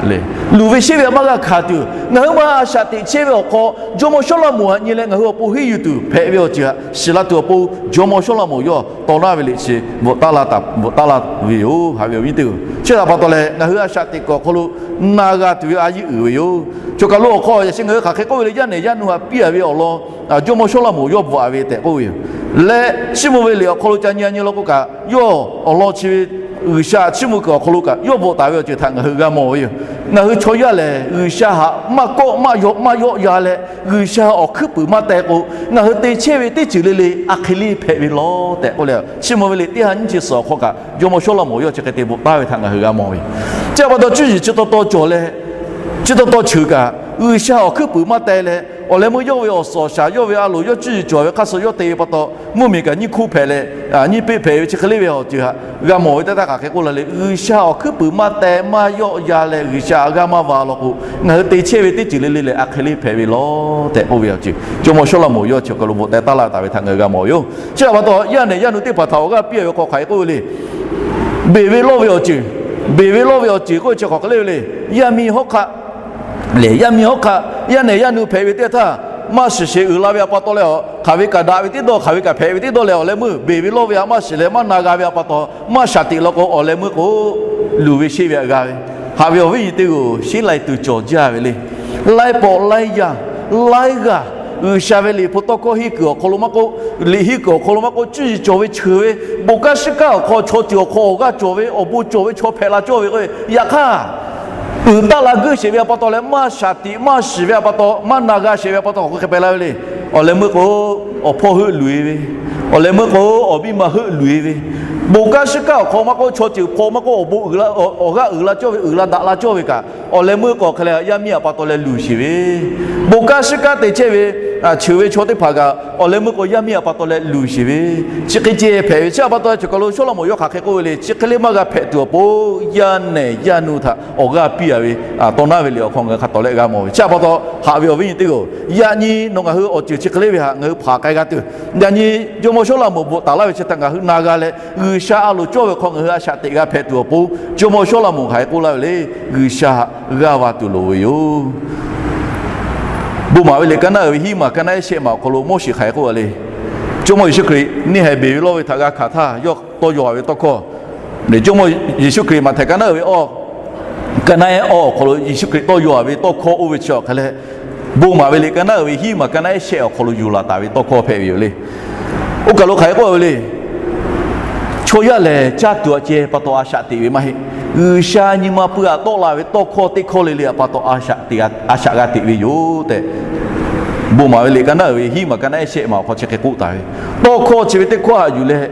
le, luˬ ve sheˆ ve htaꞈ maˇ g'a hkanˍ tuˬ, ngaˬ hui ma a shaꞈ teꞈ chehˇ ve awˬ hk'aw, jawˇmawˇ Sawˉlaꞈmonˍ htaꞈ nyi leh ngaˬ hui awˬ pon henˇ yuˬ tuˬ hpehꞈ ve awˬ ceuˬ htaꞈ shiˍ la tuˬ awˬ pon, jawˇmawˇ Sawˉlaꞈmonˍ yawˇ tawˇ naˉ ve liꞈ chi bvuhꞈ taˉ la taˍ, bvuhꞈ taˉ la ve yoˬ. Haꞈ ve awˬ viˉ teˇ-oˬ, chi htaꞈ pa taw leh ngaˬ hui a shaꞈ teꞈ kuiˬ awˬ hk'aw lo na g'a tuˬ ve a yiˇ uiˍ ve yoˬ. Choˬ kaˬ lo awˬ hk'aw yaꞈ sheh ngaˬ hui hk'aˬ hk'e k'oˆ ve le, yaˇ nehˬ yaˇ nu htaꞈ piˇ a ve awˬ lawn jawˇmawˇ Sawˉlaꞈmonˍ yawˇ bvuhꞈ a ve tehꞈ k'oˆ ve yoˬ. Leh Chiˇ mvuh ve liꞈ awˬ hk'aw lo ca nyi a nyi law k'o kaꞈ, yawˇ awˬ lawn chi ve G'uiˬsha Chiˇ mvuh kuiˬ awˬ hk'aw lo kaꞈ yawˇ bvuhꞈ taˍ ve awˬ ceuˬ htaꞈ ngaˬ hui g'a mawˬ ve yoˬ. Ngaˬ hui chaw yaˇ lehˬ, G'uiˬsha htaꞈ maˇ kawˆ maˇ yawˆ maˇ yawˆ ya leh, G'uiˬsha awˬ hkuiˉ puiˍ maˇ teh k'o, ngaˬ hui te chehˇ ve teˇ ceuˬ le le a hk'e le hpehꞈ ve lawˬ tehꞈ k'oˆ leh, Chiˇ mvuh ve liꞈ teˇ ha nyiˇ chi suhˍ awˬ hk'aw kaꞈ jawˇmawˇ Sawˉlaꞈmonˍ yawˇ chi hk'e te bvuhꞈ taˍ ve htaꞈ ngaˬ hui g'a mawˬ ve yoˬ. Chi htaꞈ pa taw cuˇ yiˍ chi taw taw cawˬ leh, chi taw taw cheuˬ kaꞈ, G'uiˬsha awˬ hkuiˉ puiˍ maˇ teh leh, awˬ leh meuˇ yawˇ ve awˬ suhˍ awˬ shaˍ, yawˇ ve a loˍ yawˇ cuˇ yiˍ cawˬ ve hk'aˇ suh yawˇ te ve pa taw, mvuhˇmiˬ kaꞈ nyiˇ hkuˇ hpehꞈ leh, nyiˇ peˆ hpehꞈ ve chi hk'e le ve awˬ ceuˬ htaꞈ g'a mawˬ ve teˇ htaˇ hk'aˬ hk'e k'oˆ la le, G'uiˬsha awˬ hkuiˉ puiˍ maˇ teh maˇ yawˆ ya leh G'uiˬsha g'aˇ maˇ va law k'o, ngaˬ hui te chehˇ ve teˇ ceuˬ le le lehˬ a hk'e le hpehꞈ ve lawˬ tehꞈ k'oˆ ve awˬ ceuˬ jawˇmawˇ Sawˉlaꞈmonˍ yawˇ chi awˬ hk'aw lo bvuhꞈ teh taˉ laˇ taˍ ve htaꞈ ngaˬ hui g'a mawˬ ve yoˬ. Chi htaꞈ pa taw yaˇ nehˬ yaˇ nu teˇ hpaˍ htaꞈ awˬ g'aˇ piˇ a ve hk'aw hk'aˬ hk'e k'oˆ ve le, beˬ ve lawˇ ve awˬ ceuˬ, beˬ ve lawˇ ve awˬ ceuˬ k'oˆ ve chi hk'aˬ hk'e le ve le, yaˇ miˇ hawˉ hk'aˆ lehˬ, yaˇ miˇ hawˉ hk'aˆ, yaˇ nehˬ yaˇ nu hpehꞈ ve teˇ htaˇ, maˇ shiˍ sheˍ uiˍ la ve htaꞈ pa taw leh, hk'aˬ ve kaꞈ daꞈ ve teˇ dawˇ, hk'aˬ ve kaꞈ hpehꞈ ve teˇ dawˇ lehˬ, awˬ leh meuˇ beˬ ve lawˇ ve htaꞈ maˇ shiˍ leh maˇ na g'a ve htaꞈ pa taw, maˇ shaꞈ teꞈ law k'o, awˬ leh meuˇ k'o, luˬ ve sheˆ ve htaꞈ g'a ve. Haꞈ ve awˬ viˉ nyi teˇ g'aˇ-oˬ, sheˉ lai tuˬ cawˬ jaˇ ve le. Laiˉ pawˆ laiˉ yaˇ, laiˉ g'aˇ, G'uiˬsha ve liꞈ hpu tawˇ hkawˇ henˇ kuiˬ awˬ hk'aw lo maˇ k'oˆ, liꞈ henˇ kuiˬ awˬ hk'aw lo maˇ k'oˆ, cuˇ yiˍ cawˬ ve cheuˬ ve, bon kanˉ shiˉ kanˉ awˬ hk'aw, chaw ceuˬ awˬ hk'aw awˬ g'aˇ cawˬ ve, awˬ bon cawˬ ve chaw hpehꞈ la cawˇ ve k'o, yaꞈ hk'aˇ uiˍ taˆ la geuˆ sheˍ ve htaꞈ pa taw leh maˇ shaꞈ teꞈ maˇ shiˍ ve htaꞈ pa taw, maˇ na g'a sheˍ ve htaꞈ pa taw, hk'aˬ hk'e hpehꞈ la ve le. Awˬ leh meuˇ k'o, awˬ hpawˇ heuˆ luˬ e ve, awˬ leh meuˇ k'o, awˬ miˇ ma heuˆ luˬ e ve, bon kanˉ shiˉ kanˉ awˬ hk'aw maˇ k'oˆ, chaw ceuˬ hk'aw maˇ k'oˆ, awˬ bon uiˍ la, awˬ g'aˇ uiˍ la cawˇ ve, uiˍ la daꞈ la cawˇ ve kaꞈ, awˬ leh meuˇ k'o hk'e leh yaˇ miˇ htaꞈ pa taw leh luˬ sheˍ ve, bon kanˉ shiˉ kanˉ te chehˇ ve, a, cheuˬ ve chaw teˇ hpaˍ kaꞈ, awˬ leh meuˇ k'o yaˇ miˇ htaꞈ pa taw leh luˬ sheˍ ve, chi hk'e ceh hpehꞈ ve. Chi htaꞈ pa taw, choˬ kaˬ lo Sawˉlaꞈmonˍ yawˇ hk'aˬ hk'e k'oˆ ve le, chi hk'e le maˇ g'a hpehꞈ tuˬ awˬ pon, yaˇ nehˬ yaˇ nu htaꞈ awˬ g'aˇ piˇ a ve, tawˇ naˉ ve liꞈ awˬ hk'aw ngaˬ hui hk'a tawˍ leh g'a mawˬ ve. Chi htaꞈ pa taw, haꞈ ve awˬ viˉ nyi teˇ g'aˇ-oˬ, yaꞈ nyi nawˬ ngaˬ hui awˬ ceuˬ chi hk'e le ve htaꞈ ngaˬ hui hpanˍ k'ai g'a tuˬ, yaꞈ nyi jawˇmawˇ Sawˉlaꞈmonˍ bvuhꞈ taˍ laˇ ve chi htaꞈ ngaˬ hui na g'a leh, G'uiˬsha a loˍ cawˇ ve hk'aw ngaˬ hui a shaꞈ teꞈ g'a hpehꞈ tuˬ awˬ pon, jawˇmawˇ Sawˉlaꞈmonˍ hk'aˬ hk'e k'oˆ laˇ ve le, G'uiˬsha htaꞈ g'aˇ va tuˬ loˍ ve yoˬ. Bon maˍ ve liꞈ ka naˉ uiˍ ve hiˉ maˬ ka naˉ ehˉ shehˆ maˬ awˬ hk'aw lo Moˉseˍ hk'aˬ hk'e k'oˆ a le. Jawˇmawˇ Yeˍsuˆ Hkriꞈ neˇ haiˬ beˬ ve lawˇ ve htaꞈ g'a hkanˍ htaˇ, yawˇ tawˇ yaw a ve tawˇ hkawˇ, jawˇmawˇ Yeˍsuˆ Hkriꞈ Maꞈhtehˍ ka naˉ uiˍ ve awˇ, ka naˉ ehˉ awˇ awˬ hk'aw lo Yeˍsuˆ Hkriꞈ tawˇ yaw a ve tawˇ hkawˇ oˇ ve chi awˬ hk'e leh, bon maˍ ve liꞈ ka naˉ uiˍ ve hiˉ maˬ ka naˉ ehˉ shehˆ awˬ hk'aw lo yuˬ laˬ taˍ ve tawˇ hkawˇ hpehꞈ ve yoˬ le. Oˇ kaˬ lo hk'aˬ hk'e k'oˆ ve le. Chaw yaˇ lehˬ, caˇ tuˬ aꞈ ceh pa taw a shaꞈ teꞈ ve maˇ heˆ. G'uiˬsha nyi ma pui aꞈ tawˆ la ve tawˇ hkawˇ teˇ hkawˇ le le aꞈ pa taw a shaꞈ g'a teꞈ ve yoˬ tehꞈ, bon maˍ ve liꞈ ka naˉ uiˍ ve hiˉ maˬ ka naˉ ehˉ shehˆ maˬ awˬ hk'aw chi hk'e k'oˆ taˍ ve. Tawˇ hkawˇ chi ve teˇ hkawˇ htaꞈ yuˬ leh,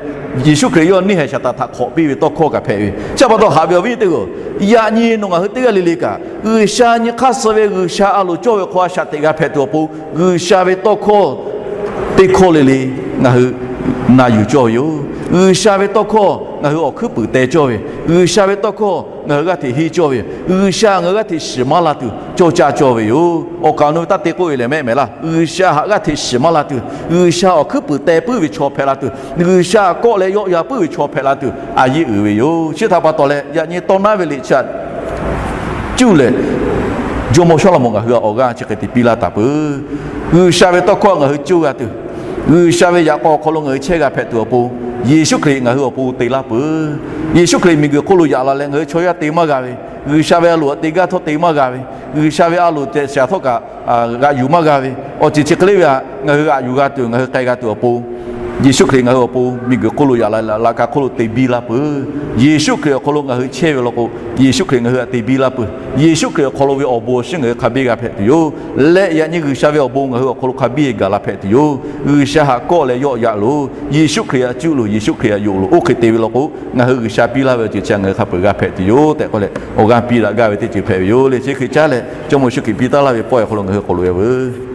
Yeˍsuˆ Hkriꞈ yawˇ neˇ haiˬ Saˍtanˍ htaꞈ hk'awꞈ piˇ ve tawˇ hkawˇ kaꞈ hpehꞈ ve. Chi pa taw haꞈ ve awˬ viˉ teˇ g'aˇ-oˬ, yaꞈ nyi nawˬ ngaˬ hui teˇ g'aˇ le le kaꞈ, G'uiˬsha nyi hk'aˇ suh ve G'uiˬsha a loˍ cawˇ ve hk'aw a shaꞈ teꞈ g'a hpehꞈ tuˬ awˬ pon, G'uiˬsha ve tawˇ hkawˇ teˇ hkawˇ le le ngaˬ hui na yuˬ cawˇ ve yoˬ. G'uiˬsha ve tawˇ hkawˇ ngaˬ hui awˬ hkuiˉ puiˍ teh cawˇ ve, G'uiˬsha ve tawˇ hkawˇ ngaˬ hui g'aˇ hteꞈ henˇ cawˇ ve, G'uiˬsha ngaˬ hui g'aˇ hteꞈ shiˍ maˇ la tuˬ cawˇ caˇ cawˇ ve yoˬ. Awˬ kaˍ awˬ nu ve taˇ te k'oˆ ve lehˬ mehˆ mehˍ laˇ. G'uiˬsha htaꞈ g'aˇ hteꞈ shiˍ maˇ la tuˬ, G'uiˬsha awˬ hkuiˉ puiˍ teh puiˉ ve chaw hpehꞈ la tuˬ, G'uiˬsha kawˆ leh yawˆ ya puiˉ ve chaw hpehꞈ la tuˬ a yeˇ uiˍ ve yoˬ. Chi htaꞈ pa taw leh yaꞈ nyi tawˇ naˉ ve liꞈ chi htaꞈ cuˇ leh, jawˇmawˇ Sawˉlaꞈmonˍ ngaˬ hui awˬ g'aˇ chi hk'e te piˇ laˇ taˍ peuˬ. G'uiˬsha ve tawˇ hkawˇ ngaˬ hui coˇ g'a tuˬ, G'uiˬsha ve yaꞈ k'aw awˬ hk'aw lo ngaˬ hui chehˇ g'a hpehꞈ tuˬ awˬ pon, Yeˍsuˆ Hkriꞈ ngaˬ hui awˬ pon te laˇ peuˬ. Yeˍsuˆ Hkriꞈ miˬguiˬ hk'oˆ lo yaꞈ la leh ngaˬ hui chaw yaˇ te maˇ g'a ve, G'uiˬsha ve a loˍ htaꞈ te gaˇ htawˇ te maˇ g'a ve, G'uiˬsha ve a loˍ tehꞈ shaˍ htawˇ kaꞈ g'aꞈ yuˬ maˇ g'a ve, awˬ ceuˬ chi hk'e le ve htaꞈ ngaˬ hui g'aꞈ yuˬ g'a tuˬ, ngaˬ hui k'ai g'a tuˬ awˬ pon, Yeˍsuˆ Hkriꞈ ngaˬ hui awˬ pon miˬguiˬ hk'oˆ lo yaꞈ la leh laꞈ ka hk'oˆ lo te biˇ laˇ peuˬ. Yeˍsuˆ Hkriꞈ awˬ hk'aw lo ngaˬ hui chehˇ ve law k'o, Yeˍsuˆ Hkriꞈ ngaˬ hui htaꞈ te biˇ laˇ peuˬ. Yeˍsuˆ Hkriꞈ awˬ hk'aw lo ve awˬ bon awˬ shinˉ ngaˬ hui hk'a biˇ g'a hpehꞈ tuˬ yoˬ. Leh yaꞈ nyi G'uiˬsha ve awˬ bon ngaˬ hui awˬ hk'aw lo hk'a biˇ gaˬ la hpehꞈ tuˬ yoˬ. G'uiˬsha htaꞈ kawˆ leh yawˆ yaꞈ loˬ. Yeˍsuˆ Hkriꞈ htaꞈ cuˇ loˬ. Yeˍsuˆ Hkriꞈ htaꞈ yonˍ loˬ. Oˇ hk'e te ve law k'o, ngaˬ hui G'uiˬsha piˇ laˇ ve awˬ ceuˬ chi ngaˬ hui hk'a peuˬ g'a hpehꞈ tuˬ yoˬ tehꞈ k'oˆ leh, awˬ g'aˇ piˇ daꞈ gaˇ ve teˇ ceuˬ hpehꞈ ve yoˬ le. Chi hk'e caˉ leh, Jawˇmawˇ Yeˍsuˆ Hkriꞈ piˇ taˉ laˇ ve pawehˇ awˬ hk'aw lo ngaˬ hui k'awꞈ loꞈ e veuˬ.